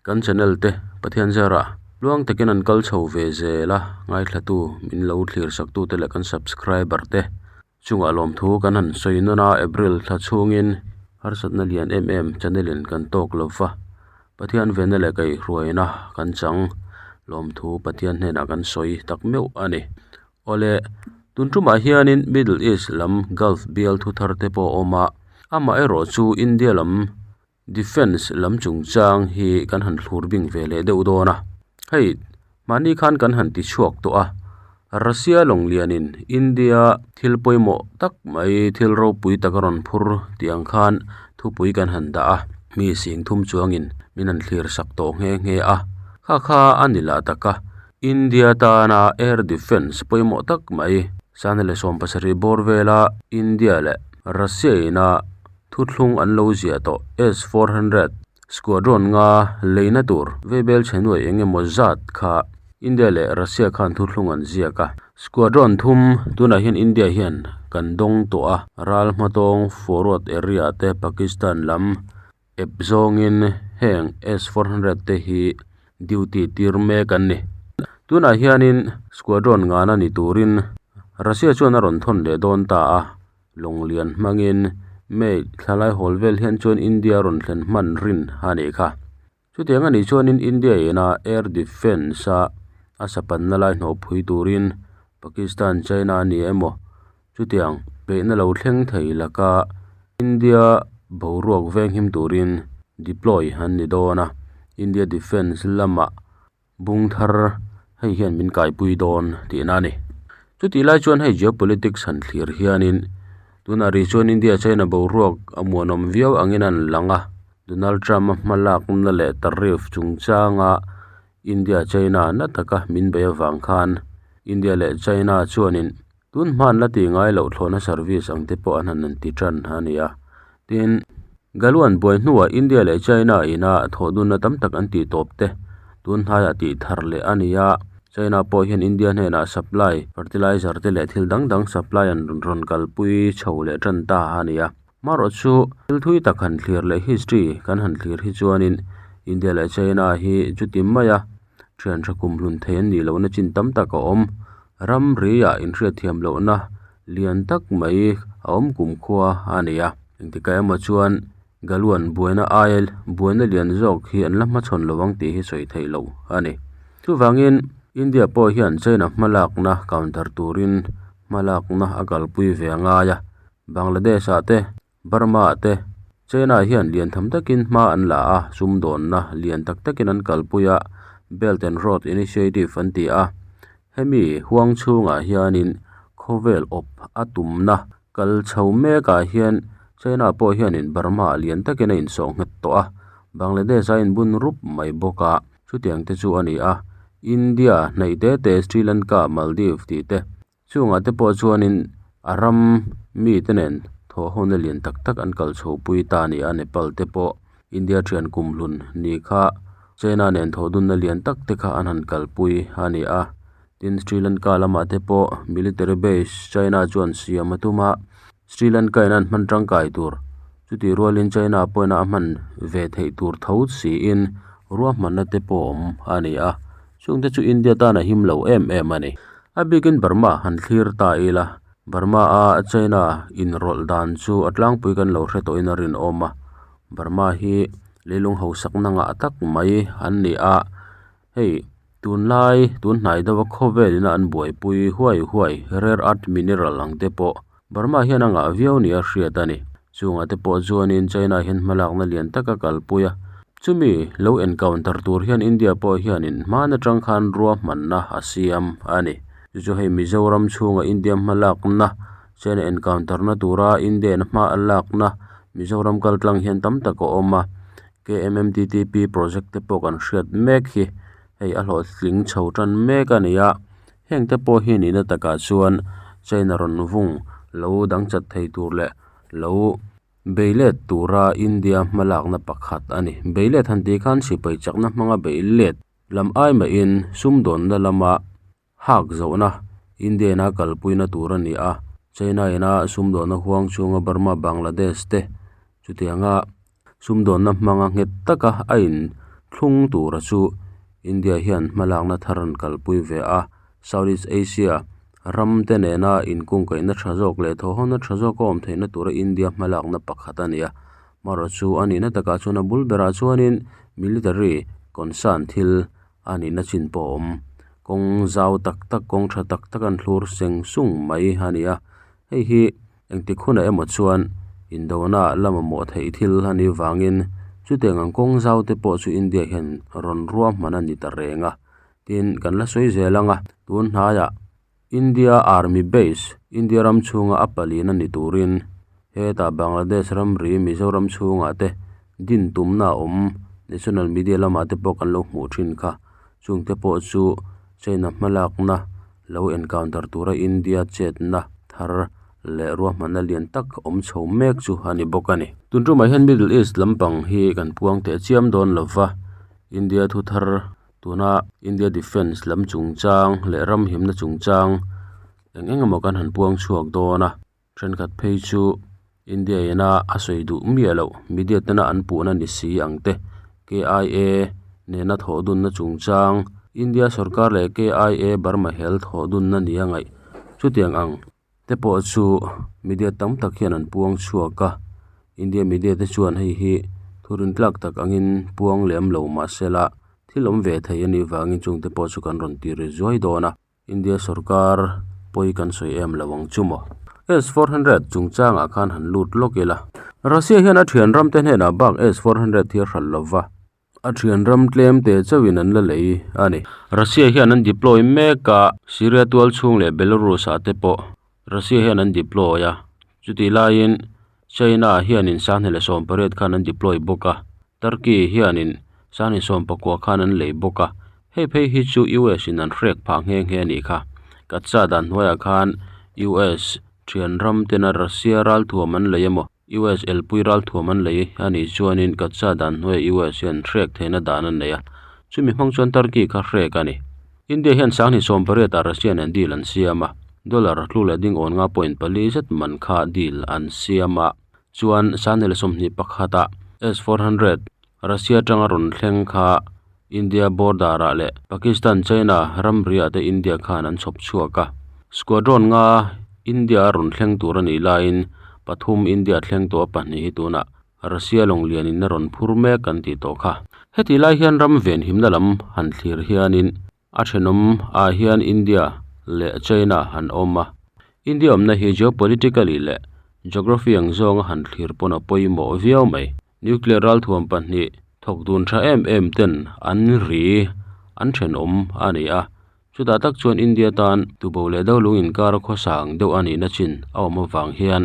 Kan channel te Pathian zarah tluang takin an kal chho ve zel a, ngaithlatu min lo thlir saktute leh kan subscriber te chungah lawmthu kan han sawi nawn a, April thla chhungin harsatna lian em em channel in kan tawk lo va, Pathian venna leh kaihhruaina kan chang lawmthu Pathian hnenah kan sawi tak meuh a ni. Awle, tun tumah hianin Middle East lam Gulf bial thu thar te pawh a awm a, amaherawh chu India lam Defence lam chungchang hi kan han thlur bing ve leh deuh dawn a. Hei, mahni khan kan han ti chhuak tawh a, Russia lawng lianin India thil pawimawh tak mai thil ropui tak a rawn phur tih ang khan thupui kan han dah a, mi sing thum chuangin min han thlir sak tawh nghe nghe a, kha kha a ni lah tak a. India tana air defence pawimawh tak mai Sangha leh 17 bawr vela India leh Russia ina thuthlung an lo ziah tawh S-400 squadron nga leina tur veibel chhe nuai eng emaw zat kha India leh Russia khan thuthlung an ziak a. Squadron thum tunah hian India hian kan dawng tawh a, ral hmatawng forward area te Pakistan lam Ep zawngin heng S-400 te hi duty tir mek an ni. Tunah hianin squadron ngana ni turin Russia chuan a rawn thawn leh dawn ta a, lawng lian hmangin May thlalai hawl vel hian chuan India rawn thlen hman rin a nih kha. Chutiang a nih chuanin India ina air defence a a sapanna lai hnawhphui turin Pakistan, China a ni emaw Chutiang peihna lo thleng thei laka India boruak venghim turin deploy an ni dawn a, India Defence lamah bung thar hei hian min kaipui dawn tihna a ni. Chutih lai chuan hei geopolitics han thlir hianin tunah rih chuan India China boruak a muanawm viau angin an lang a, Donald Trump-a hmalakna leh tariff chungchanga India China na taka min bei avang khan India leh China chuanin Tun hman la tih ngai loh thlawhna service ang te pawh an han an ti tan a ni a. Tin, Galwan buai hnuah India leh China ina thawhdunna tam tak an tih tawp te tun hnaiah tih thar leh a ni a. China pawh hian India hnenah supply fertilizer te leh thil dang dang supply an rawn kalpui chho leh tan ta a ni a. Marawh chu thil thui tak han thlir leh history kan han thlir hi chuanin India leh China hi chuti maia thian tha kum hlun thei an nih lohna chin tam tak a awm. Ramriah inhriatthiam lohna lian tak mai a awm kumkhua a ni a. Engtikah emaw chuan Galwan buaina aia buaina lian zawk hi an la hmachhawn lo ang tih hi sawi theih loh a ni. Chuvangin India pawh hian China hmalakna counter turin hmalakna a kalpui ve a ngai a. Bangladesh ah te, Burma ah te, China hian lian tham takin hma an la a, sumdawnna lian tak takin an kalpui a, Belt and Road Initiative an ti a. Hemi huang chhungah hianin khawvel awp a tumna kal chho mekah hian China pawh hianin Burma ah lian takin a insawh nghet tawh a, Bangladesh a inbun rup mai bawk a, chutiang te chu a ni a. India hnaih te te Sri Lanka, Maldives tih te Chungah te pawh chuanin a ram mite nen thawhhona lian tak tak an kal chho pui ta a ni a, Nepal te pawh India thian kumhlun ni kha China nen thawhdunna lian tak te kha an han kalpui a ni a, tin Sri Lanka lamah te pawh military base China chuan siam a tum a, Sri Lanka in an hman tangkai tur chutih rualin China pawhin a hman ve theih tur tho siin ruahmanna te pawh awm a ni a, chungte chu India tan a him lo em em a ni. A bikin Burma han thlir ta ila, Burma a China inrawlh dan chu a tlangpui kan lo hre tawhin a rinawm a. Burma hi leilung hausakna ngah tak mai an ni a, hei tunlai tun hnai deuha khawvel ina an buaipui huai huai rare earth mineral ang te pawh Burma hian a ngah viau nia hriat a ni. Chungah te pawh chuanin China hian hmalakna lian tak a kalpui a, chumi lo encounter tur hian India pawh hianin hman atang khan ruahmanna a siam a ni. Chu chu hei Mizoram chhunga India hmalakna, China encounter na tura India in hma a lakna Mizoram kaltlang hian tam tak a awm a, KMMTTP project te pawh kan hriat mek hi hei a hlawhtling chho tan mek a ni a. Heng te pawh hi nihna takah chuan China rawn vung lo dang chat thei tur leh lo bei let tura India hmalakna pakhat a ni. Bei let han tih khan sipai chakna hmanga bei let lam ai mahin sumdawnna lama hak zawhna India ina kalpuina tur a ni a. China ina sumdawnna huang chhunga Burma, Bangladesh te chutianga sumdawnna hmanga nghet taka a in. thlung tura chu India hian hmalakna thar an kalpui ve a, Southeast Asia ram te nena inkungkaihna tha zawk leh thawhhawna tha zawk a awm theihna tura India hmalakna pakhat a ni a, marawh chu a nihna takah chuan a bul berah chuanin military concern thil a nihna chin pawh a awm kawng zau tak tak kawng tha tak tak an thlur seng sung mai a ni a, hei hi engtik hunah emaw chuan indona la mamawh theih thil a nih vangin chutiang ang kawng zau te pawh chu India hian rawn ruahman a ni ta reng a, tin kan la sawi zel ang a, tun hnaiah India Army Base India ram chhunga a palian a ni turin hetah Bangladesh ramri Mizoram chhungah te din tumna a awm national media lamah te pawh kan lo hmuh thin kha chungte pawh chu China hmalakna lo encounter tura India chetna thar leh ruahmanna lian tak awm chho mek chu a ni bawk a ni. Tun tumah hian Middle East lampang hi kan puang teh chiam dawn lova, India thu thar tuna India Defence lam chungchang leh ram himna chungchang eng eng emaw kan han puang chhuak dawn a, thenkhat phei chu India ina a sawi duh miah loh media tena an puhna ni si ang te, KIA nena thawh dunna chungchang, India sorkar leh KIA Burma hel thawh dunna nia ngaih chutiang ang te pawh chu media tam tak hian an puang chhuak a, India media te chuan hei hi thurin tlak tak angin puang lem lo mahsela thil awm ve thei a nih vangin chungte pawh chu kan rawn ti ri zuai dawn a. India sorkar pawi kan sawi em lo ang chu maw? S 400 chungchangah khan han lut lawk ila. Russia hian a thian ram te hnenah bak S 400 hi a hralh lova, a thian ram tlem te chauhin an la lei a ni. Russia hian an deploy mek a, Syria tual chhung leh Belarus ah te pawh Russia hian an deploy a, chutih laiin China hianin 2018 khan an deploy bawk a, Turkey hianin 2019 khan an lei bawk a, hei phei hi chu US in an hrek phah nghe nghe a nih kha. Katsa dan hnuaiah khan US thian ram tena Russia ralthuam an lei emaw, US elpui ralthuam an lei a nih chuanin Katsa dan hnuaiah US hian hrek theihna dan an nei a, chumi hmang chuan Turkey kha hrek a ni. India hian 2018 ah Russia nen deal an siam a, dollar tlu leh ding awn nga point pali zet man kha deal an siam a, chuan 2021 ah S 400 Russia atanga rawn thleng kha India border ah leh Pakistan China ramri ah te India khan an chhawp chhuak a, squadron nga India a rawn thleng tur a nih laiin pathum India thleng tawh a pahnih hi tunah Russia lawng lianin a rawn phur mek kan tih tawh kha. Hetih lai hian ram venhimna lam han thlir hianin a thenawm ah hian India leh China an awm a, India awmna hi geopolitically leh geography ang zawnga han thlir pawn a pawimawh viau mai. Nuclear ralthuam pahnih thawk dun tha em em ten an ri an thenawm a ni a, chutah tak chuan India tan tubo leh dolung inkar a khawsang deuh a nihna chin a awm avang hian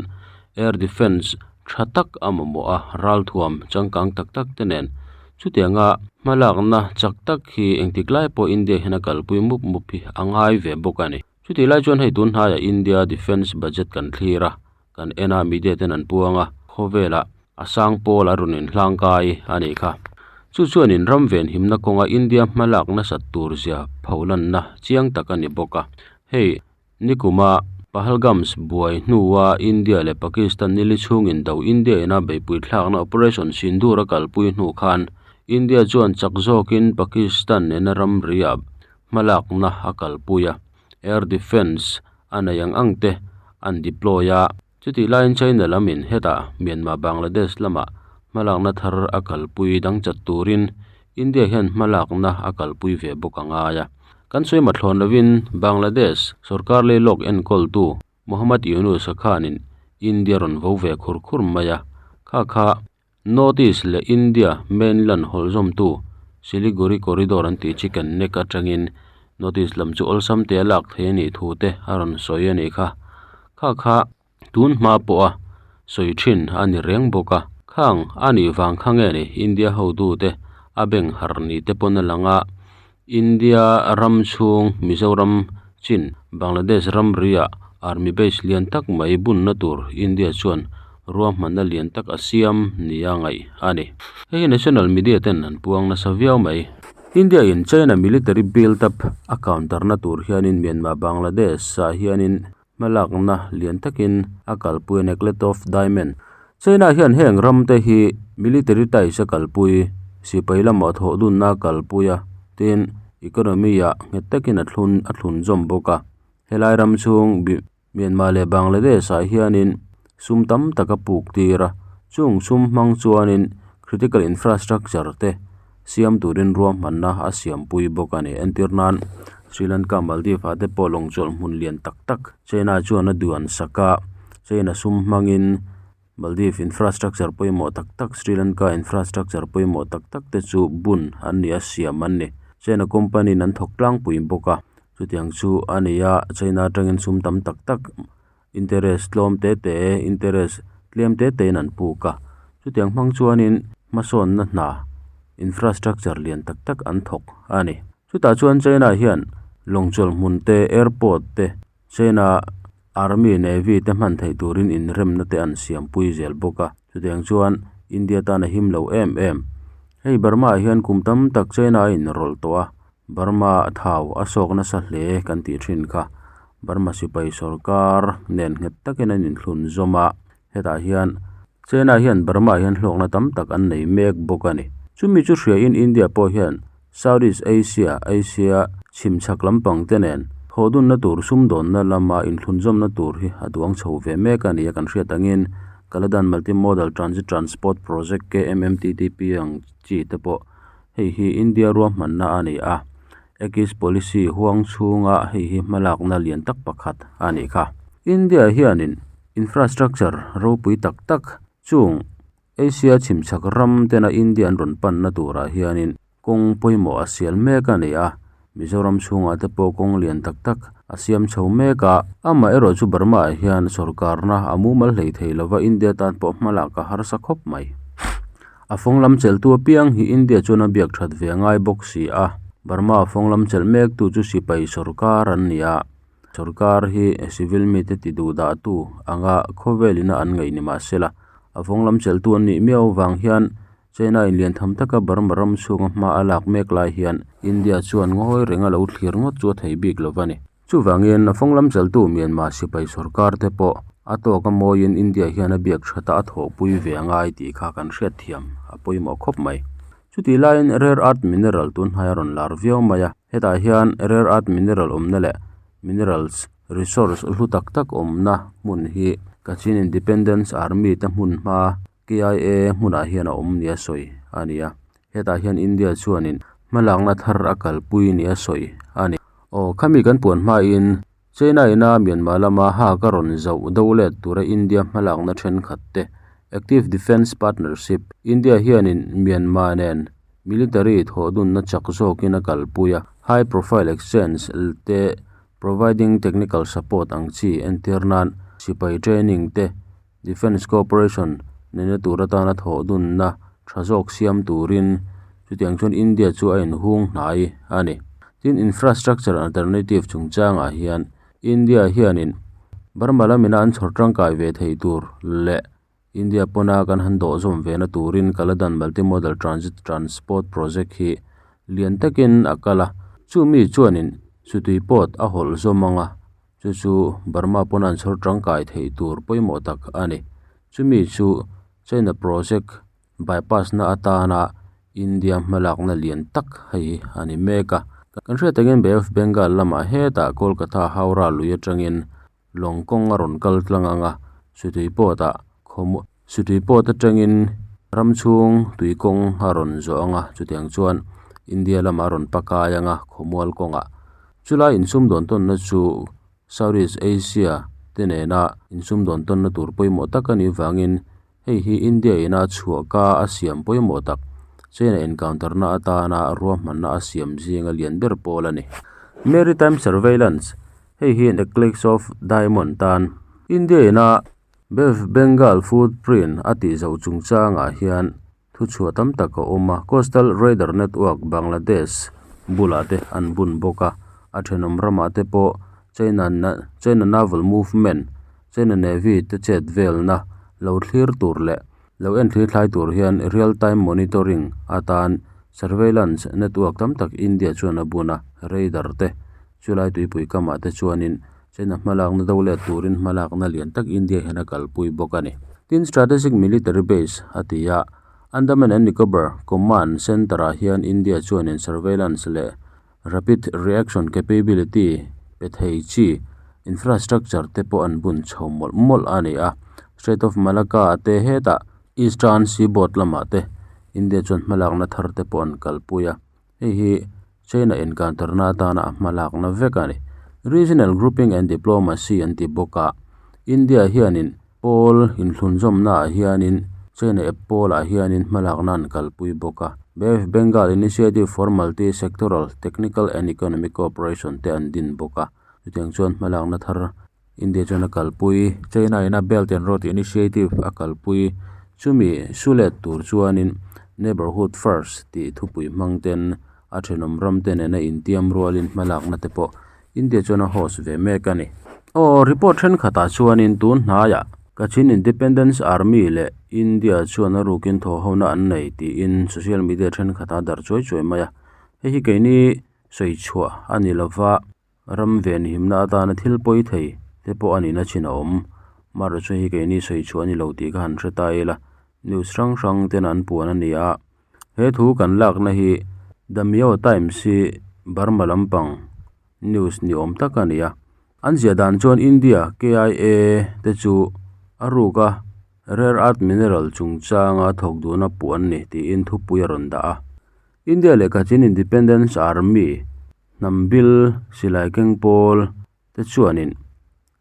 air defence tha tak a mamawh a, ralthuam changkang tak tak te nen chutianga hmalakna chak tak hi engtik lai pawh India hian a kalpui mup mup hi a ngai ve bawk a ni. Chutih lai chuan hei tun hnaiah India defence budget kan thlir a, kan en a media ten an puang a, khawvelah a sang pawl a rawn inhlang kai a nih kha. Chu chuanin ram venhimna kawnga India hmalak nasat tur zia pholanna chiang tak a ni bawk a. Hei nikuma Pahalgams buai hnua India leh Pakistan nili chhungin do India ina beihpui thlakna Operation Sindoor a kalpui hnu khan India chuan chak zawkin Pakistan nena ramriah hmalakna a kalpui a, air defence a nei ang ang te an deploy a, chutih laiin China lamin hetah Myanmar Bangladesh lamah hmalakna thar a kalpui dang chat turin India hian hmalakna a kalpui ve bawk a ngai a. Kan sawi mathlawn lovin Bangladesh sorkar leilawk enkawltu Muhammad Yunus-a khanin India rawn vo ve khur khur mai a, kha kha North East leh India mainland hawlhzawmtu Siliguri Corridor an tih chicken neck atangin North East lam chu awlsam te a lak thei a nih thu te a rawn sawi a nih kha. Kha kha tun hma pawha sawi thin a ni reng bawk a. Khang a nih vang kha nge ni India hotute a beng harh ni te pawn a lang a, India ram chhung Mizoram chin Bangladesh ramriah army base lian tak mai bunna tur India chuan ruahmanna lian tak a siam nia ngaih a ni. Hei hi national media ten an puang nasa viau mai. India in China military build up a counter na tur hianin Myanmar Bangladesh ah hianin hmalakna lian takin a kalpui a necklace of diamond. China hian heng ram te hi military ties a kalpui. sipai lamah thawh dunna a kalpui a tin economy ah nghet takin a thlun a thlun zawm bawk a helai ram chhung Myanmar leh Bangladesh ah hianin sum tam tak a puk tir a chung sum hmang chuanin critical infrastructure te siam turin ruahmanna a siam pui bawk a ni entir nan Sri Lanka Maldives ah te pawh lawng chawlh hmun lian tak tak China chuan a duan sak a China sum hmangin Maldives infrastructure pawimawh tak tak Sri Lanka infrastructure pawimawh tak tak te chu bun an ni a siam an ni China company in an thawk tlangpui bawk a chutiang chu a ni a China atangin sum tam tak tak interest tlawm te te interest tlem te te in an puk a chutiang hmang chuanin hmasawnna hna infrastructure lian tak tak an thawk a ni chutah chuan China hian lawng chawlh hmun te airport te China army navy te hman theih turin inremna te an siam pui zel bawk a chutiang chuan India tan a him lo em em hei Burma ah hian kum tam tak China a inrawlh tawh a Burma thau a sawk nasa hle kan tih thin kha Burma sipai sawrkar nen nghet takin an inthlun zawm a hetah hian China hian Burma ah hian hlawkna tam tak an nei mek bawk a ni chumi chu hria in India pawh hian Southeast Asia Asia chhim chhak lampang te nen thawh dunna tur sumdawnna lama inthlun zawmna tur hi a duang chho ve mek a ni a kan hriat angin Kaladan Multi Modal Transit Transport Project K_M_M_T_T_P ang chi te pawh hei hi India ruahmanna a ni a Act East Policy huang chhunga hei hi hmalakna lian tak pakhat a nih kha. India hianin infrastructure ropui tak tak chung Asia chhimchhak ram tena India an rawn panna turah hianin kawng pawimawh a sial mek a ni a, Mizoram chhungah te pawh kawng lian tak tak a siam chho mek a, amaherawh chu Burma ah hian sawrkarna a mumal hlei thei lova India tan pawh hmalak a harsa khawp mai. A fawng lam chelhtu apiang hi India chuan a biak that ve a ngai bawk si a, Burma fawng lam chelh mektu chu sipai sawrkar an ni a, sawrkar hi civil mite ti duh dahtu anga khawvel ina an ngaih ni mahsela a fawng lam chelhtu an nih miau avang hian China in lian tham taka Burma ram chhunga hma a lak mek lai hian India chuan ngawi renga lo thlir ngawt chu a thei bik lo va ni. Chuvangin a fawng lam chelhtu Myanmar sipai sawrkar te pawh a tawk a mawiin India hian a biak thata a thawhpui ve a ngai tih kha kan hriatthiam a pawimawh khawp mai. Chutih laiin rare earth mineral tunhnai a rawn lar viau mai a, hetah hian rare earth mineral awmna leh minerals resource hlu tak tak awmna hmun hi Kachin Independence Army te hmun hma K_I_A hmunah hian a awm nia sawi a ni a, hetah hian India chuanin hmalakna thar a kalpui nia sawi a ni. Aw khami kan puan hmain China ina Myanmar lama hak a rawn zauh do let tura India hmalakna thenkhat te Active Defence Partnership, India hianin Myanmar nen military thawhdunna chak zawkin a kalpui a, High Profile Exchange te Providing Technical Support ang chi entir nan sipai training te Defence Cooperation neihna tur atana thawhdunna tha zawk siam turin chutiang chuan India chu a inhung hnai a ni. Tin, infrastructure alternative chungchangah hian India hianin Burma lamina an chhawr tangkai ve thei tur leh India pawna kan han dawh zawm ve na turin Kaladan Multimodal Transit Transport Project hi lian takin a kal a, chumi chuanin chutui pawt a hawlh zawm ang a, chu chu Burma pawna an chhawr tangkai thei tur pawimawh tak a ni. Chumi chu China project bypass na atana India hmalakna lian tak hei hi a ni mek a. Kan hriat takin Bay of Bengal lamah hetah Kolkata Howrah lui atangin lawng kawng a rawn kal tlang ang a, Sutui pawt ah khawm Sutui pawt atangin ram chhung tui kawng a rawn zawh ang a, chutiang chuan India lamah a rawn pakai ang a khawmual kawngah. Chulai insumdawn tawnna chu Southeast Asia te nena insumdawn tawnna tur pawimawh tak a nih vangin Hei hi India ina chhuah ka a siam pawimawh tak, China encounter na atana ruahmanna a siam zinga lian ber pawl a ni. Maritime Surveillance, Hei hi Necklace of Diamond tan India ina Bay of Bengal footprint a tih zoh chungchangah hian thuchhuah tam tak a awm a, Coastal Radar Network Bangladesh bulah te an bun bawk a, a thenawm ramah te pawh China China Naval Movement China Navy te chet velna lo thlir tur leh lo en thlir thlai tur hian real time monitoring atan surveillance network tam tak India chuan a bun a, radar te chulai tuipui kamah te chuanin China hmalakna do let turin hmalakna lian tak India hian a kalpui bawk a ni. Tin, strategic military base a ti a. Andaman and Nicobar Command Centre-ah hian India chuanin surveillance leh rapid reaction capability pe thei chi infrastructure te pawh an bun chho mawlh mawlh a ni a. Strait of Malacca te hetah eastern seaboard lamah te India chuan hmalakna thar te pawh an kalpui a, hei hi China inkantarna atana a hmalakna vek a ni. Regional grouping and diplomacy an ti bawk a, India hianin pawl inhlunzawmna ah hianin China ep pawlah hianin hmalakna an kalpui bawk a, Bay of Bengal Initiative for Multi Sectoral Technical and Economic Cooperation te an din bawk a, chutiang chuan hmalakna thar India chuan a kalpui. China ina Belt and Road Initiative a kalpui chumi sulet tur chuanin Neighbourhood First tih thupui hmang ten a thenawm ram te nena intiam rualin hmalakna te pawh India chuan a host ve mek a ni. Aw, report thenkhatah chuanin tun hnaiah Kachin Independence Army leh India chuan a rukin thawhhona an nei tiin social media thenkhatah a darh chuai chuai mai a. Hei hi keini sawi chhuah a ni lova, ram venhimna atana thil pawi thei te pawh a nihna chin a awm. Amaherawhchu chu hei hi keini sawi chhuah a ni lo tih ka han hre ta ila, news hrang hrang ten an puan a ni a. He thu kan lakna hi The Myo Times hi Burma lampang news ni awm tak a ni a. An ziah dan chuan India KIA te chu a ruka rare earth mineral chungchanga thawk duhna puh an ni tiin thupui a rawn dah a. India leh Kachin Independence Army hnam bil silai keng pawl te chuanin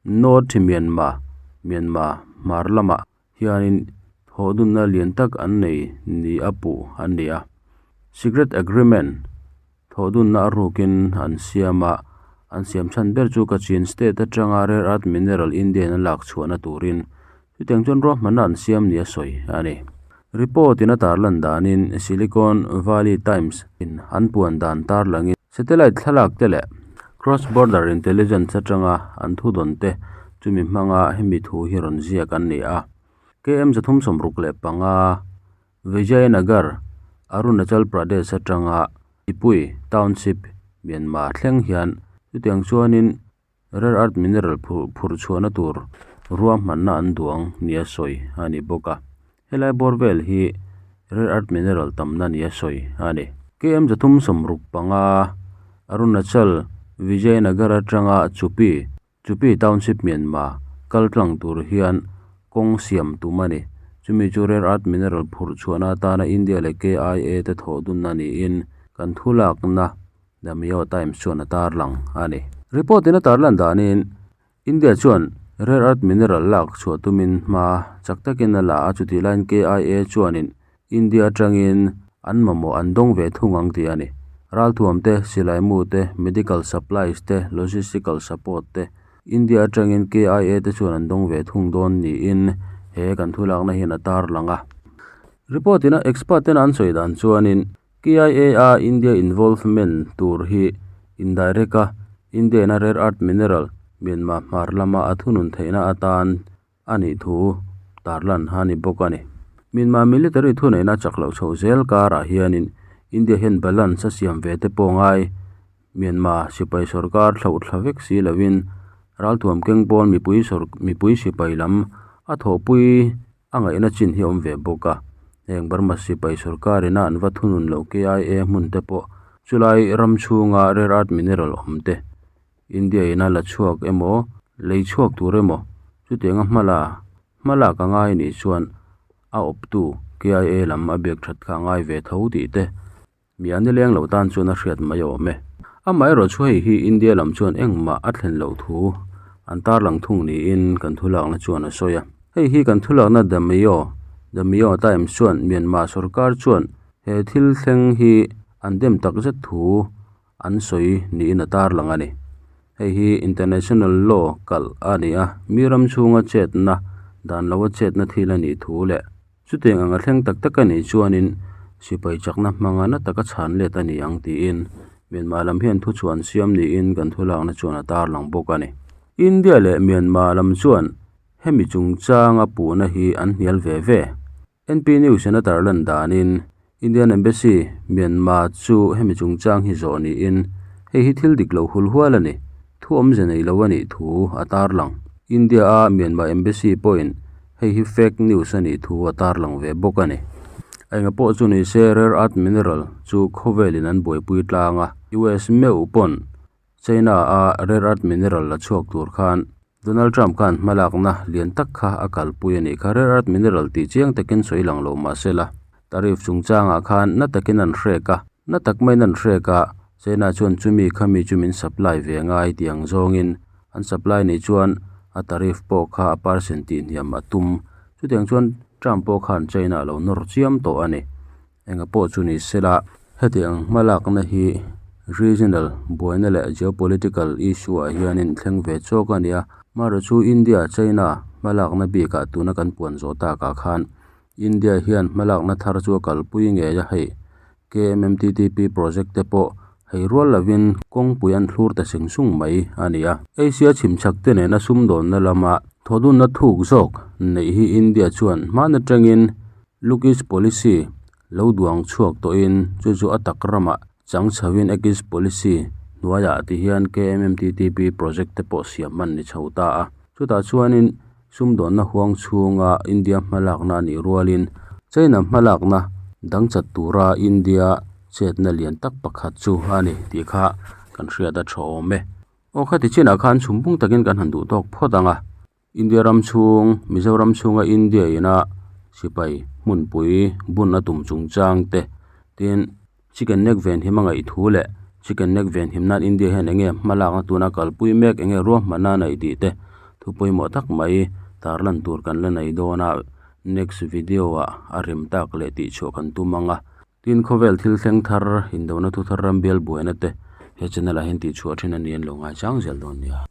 North Myanmar, Myanmar hmar lamah hianin thawhdunna lian tak an nei ni a puh an ni a. Secret agreement thawhdunna a rukin an siam a, an siam chhan ber chu Kachin state atanga rare earth mineral India in a lak chhuahna turin chutiang chuan ruahmanna an siam ni a sawi a ni. Report in a tarlan danin Silicon Valley Times in an puan dan tarlangin satellite thlalak te leh cross border intelligence atanga an thudawn te chumi hmanga hemi thu hi rawn ziak an ni a. KM 365 Vijayanagar, Arunachal Pradesh atanga Ipui Township, Myanmar thleng hian chutiang chuanin Rare earth mineral phurh chhuahna tur ruahmanna an duang nia sawi a ni bawk a, helai bawr vel hi rare earth mineral tamna nia sawi a ni. KM 365 Arunachal Vijayanagar atanga Chupi, Chupi Township Myanmar kal tlang tur hian kawng siam tum a ni. Chumi chu rare earth mineral phurh chhuahna atana India leh KIA te thawh dunna niin kan thulakna The Myo Times chuan a tarlang a ni. Report in a tarlan danin India chuan rare earth mineral lak chhuah tumin hma chak takin a la a, chutih laiin KIA chuanin India atangin an mamawh an dawng ve thung ang tih a ni. Ralthuam te, silaimu te, medical supplies te, logistical support te India atangin KIA te chuan an dawng ve thung dawn niin he kan thulakna hian a tarlang a. Report in a expert ten an sawi dan chuanin KIA-a India involvement tur hi indirect a India-in a rare earth mineral Myanmar hmar lama a thunun theihna atan a nih thu tarlan a ni bawk a ni. Myanmar military thuneihna chak loh chhoh zel karah hianin India hian balance a siam ve te pawh ngai Myanmar sipai sorkar thlauh thla vek si lovin ralthuam keng pawn mipui mipui sipai lam a thawhpui A ngaihna chin hi a awm ve bawk a, heng Burma sipai sorkar ina an va thunun loh KIA hmun te pawh chulai ram chhunga rare earth mineral awm te India ina la chhuak emaw lei chhuak tur emaw chutianga hmala hmalak a ngai nih chuan a awptu KIA lam a biak that kha a ngai ve tho tih te Mi a nileng lo tan chuan a hriat mai awm e. Amaherawh chu hei hi India lam chuan engmah a thlen loh thu an tarlang thung niin kan thulakna chuan a sawi a. Hei hi kan thulakna The Mayo, The Mayo Times chuan Myanmar sorkar chuan he thil thleng hi an dem takzet thu an sawi niin a tarlang a ni. Hei hi international law kalh a ni a, mi ram chhunga chetna dan loa chetna thil a nih thu leh Chutiang anga thleng tak tak a nih chuanin sipai chakna hmanga na taka chhan let a ni ang tiin Myanmar lam hian thuchhuah an siam niin kan thulakna chuan a tarlang bawk a ni. India leh Myanmar lam chuan hemi chungchanga puhna hi an hnial ve ve. NP News in a tarlan danin Indian Embassy Myanmar chu hemi chungchang hi zawh niin hei hi thil dik lo hul hual a ni, thu awmze nei lo a nih thu a tarlang. India-a Myanmar Embassy pawhin Hei hi fake news a nih thu a tarlang ve bawk a ni. Enga pawh chu ni se rare earth mineral chu khawvelin an buaipui tlang a, US meuh pawn China a rare earth mineral la chhuak tur khan Donald Trump khan hmalakna lian tak kha a kalpui a nih kha. Rare earth mineral tih chiang takin sawi lang lo mah se la, tariff chungchangah khan na takin an hrek a, na tak maiin an hrek a, China chuan chumi khami chu min supply ve ngai tih ang zawngin an supply nih chuan a tariff pawh kha a percent tih hniam a tum. Chutiang chuan Trump pawh khan China a lo nawr chiam tawh a ni. Enga pawh chu ni sela, hetiang hmalakna hi regional buaina leh geopolitical issue ah hianin thleng ve chawk a ni a. Marawh chu India, China hmalakna bikah tuna kan puan zawh takah khan India hian hmalakna thar chu a kalpui ngei a, hei KMMTTP project te pawh hei rual lovin kawngpui an thlur ta seng sung mai a ni a. Asia chhimchhak te nena sumdawnna lama thawhdunna thuk zawk neih hi India chuan hman atangin Look East Policy lo duang chhuak tawhin chu chu a tak ramah chang chhovin Act East Policy hnuaiah ti hian KMMTTP project te pawh siam hman ni chho ta a. Chutah chuanin sumdawnna huang chhunga India hmalakna a nih rualin China hmalakna dang chat tura India chetna lian tak pakhat chu a ni tih kha kan hriat a tha awm e. Aw khati chinah khan chhumbung takin kan han duh tawk phawt ang a. India ram chhung, Mizoram chhunga India ina sipai hmunpui bun a tum chungchang te, tin chicken neck venhim a ngaih thu leh chicken neck venhim nan India hian enge hmalakna tuna kalpui mek enge ruahmanna a neih tih te thu pawimawh tak mai tarlan tur kan la nei dawn a, next video ah a rem tak leh tihchhuah kan tum ang a. Tin khawvel thil thleng thar, indona thu thar ram bial buaina te he channel ah hian tihchhuah thin a ni an lo ngaichang zel dawn nia.